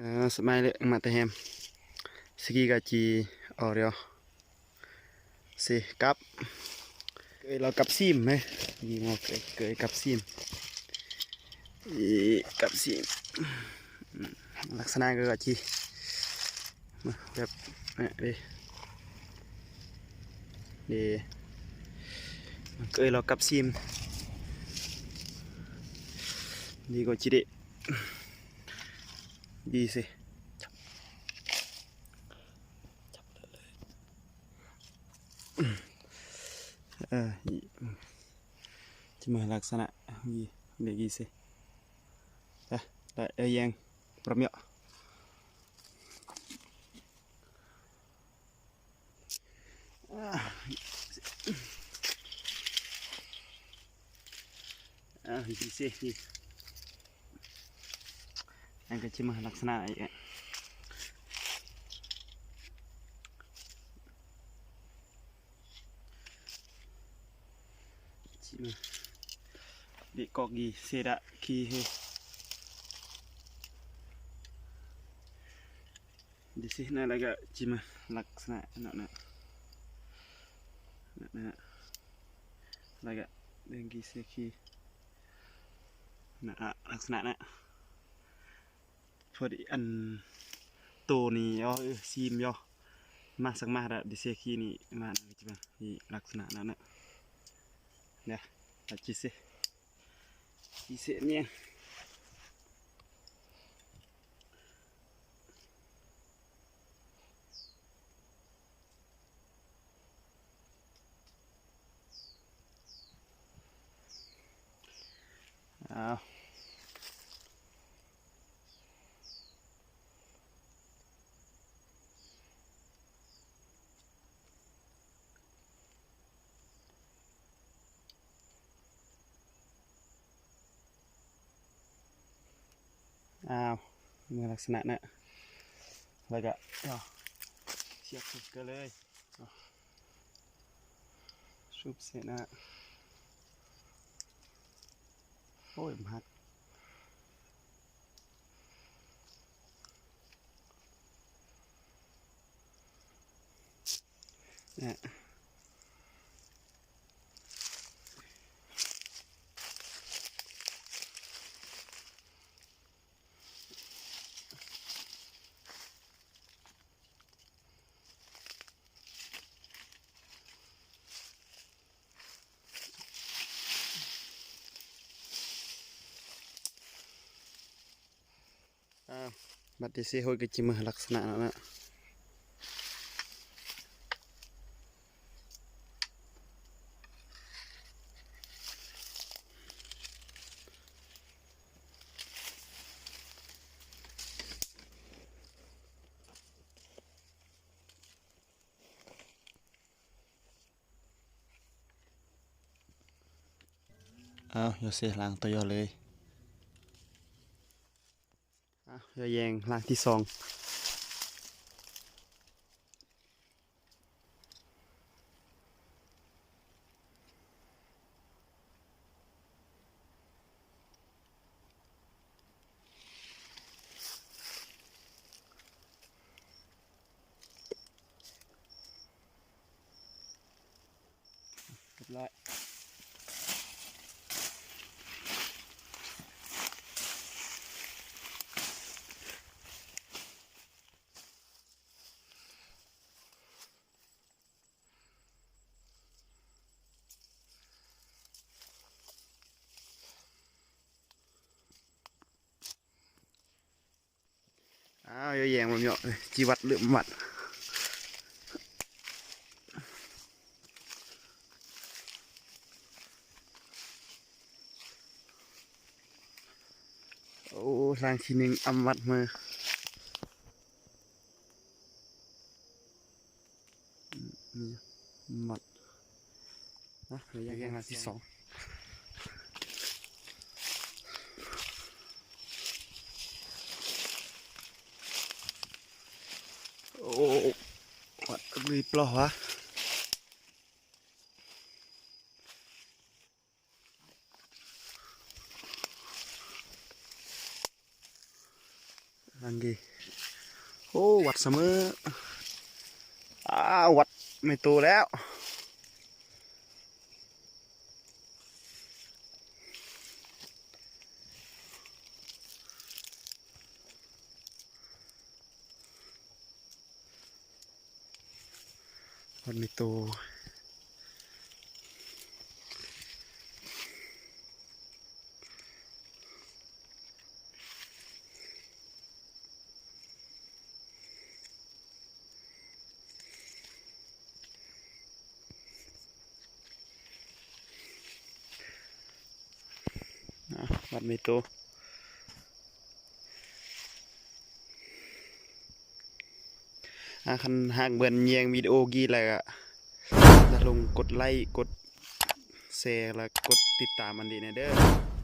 ເອີ ສະບາຍເລີຍ ມາແຕ່ແຮມ ສະກີກະຈີ ອອເຣຍ ເຊກັບ ເກີຍລາວກັບຊີມເດ້ ຢີງອກເກີຍ ເກີຍກັບຊີມ ອີກັບຊີມ ລັກສະນະກະຈີ ແບບ ເອີ ເດ້ ເດ້ ເກີຍລາວກັບຊີມ ດີກວ່າຈີເດ ດີຊິ ເອີ ຈະມາລັກສະນະ ເດ ດີຊິ ໄດ້ ໄດ້ ເອີ ແຍງ ປຣະເມຍ ອາ ອາ ດີເຊ ດີ ອັນກະຊິມາລັກສະນະອີກ ຊິມາເດກອກດີເຊດະຄີເຮ ດິຊິນະ ລະກະຈິມາລັກສະນະເນາະ ນະ ນະ ນະ ລະກະເດີງກີເຊຄີ ນະ ອະ ລັກສະນະນະ ພໍດີອັນໂຕນີ້ ເອີ ຊີມ ມາສັກມາດະ ດິເຊຄີນີ້ ມາ ນະ ຈິມາ ນີ້ ລັກສະນະນະ ນະ ເດີ ລະຈິເຊ ອີເສນຽງ ອ້າວ ອ້າວ ເມື່ອລັກສະນະນະ ແລ້ວກະ ເນາະ ສຽບເກີເລີຍ ຊຸບເສນະ ໂອ້ຍ ມັນຫັກ. ບັດເດເຊໂຮຍກະຈິມາລັກສະນະນັ້ນນະ. ອ້າວ ໂຢເຊ ລ້າງໂຕຢໍ່ເລີຍ. ອ້າວ ຢາແຢງ ລ້າງທີສອງ. ຮຽບຮ້ອຍ. ອ້າວ ຢາແຢງມັນເນາະ ຈິວັດເລີ່ມວັດ. ໂອ້ ທາງທີໜຶ່ງອຳວັດມາ. ອືມ ມັດນະ ລະຍະທາງທີສອງ. ໂອ້ ວັດລີປລໍຫວາ. ເ ອັນນີ້ ໂອ້ ວັດສະເໝີ ອ້າວ ວັດແມ່ໂຕແລ້ວ. ວັດແມ່ໂຕ ອ່າ ວັດແມ່ໂຕ. ອ່າ ຄັນຫາກເບິ່ງແຍງວິດີໂອກີ້ແລ້ວກໍຢ່າລືມກົດໄລ ກົດແຊ ແລະ ກົດຕິດຕາມອັນນີ້ແດ່ເດີ.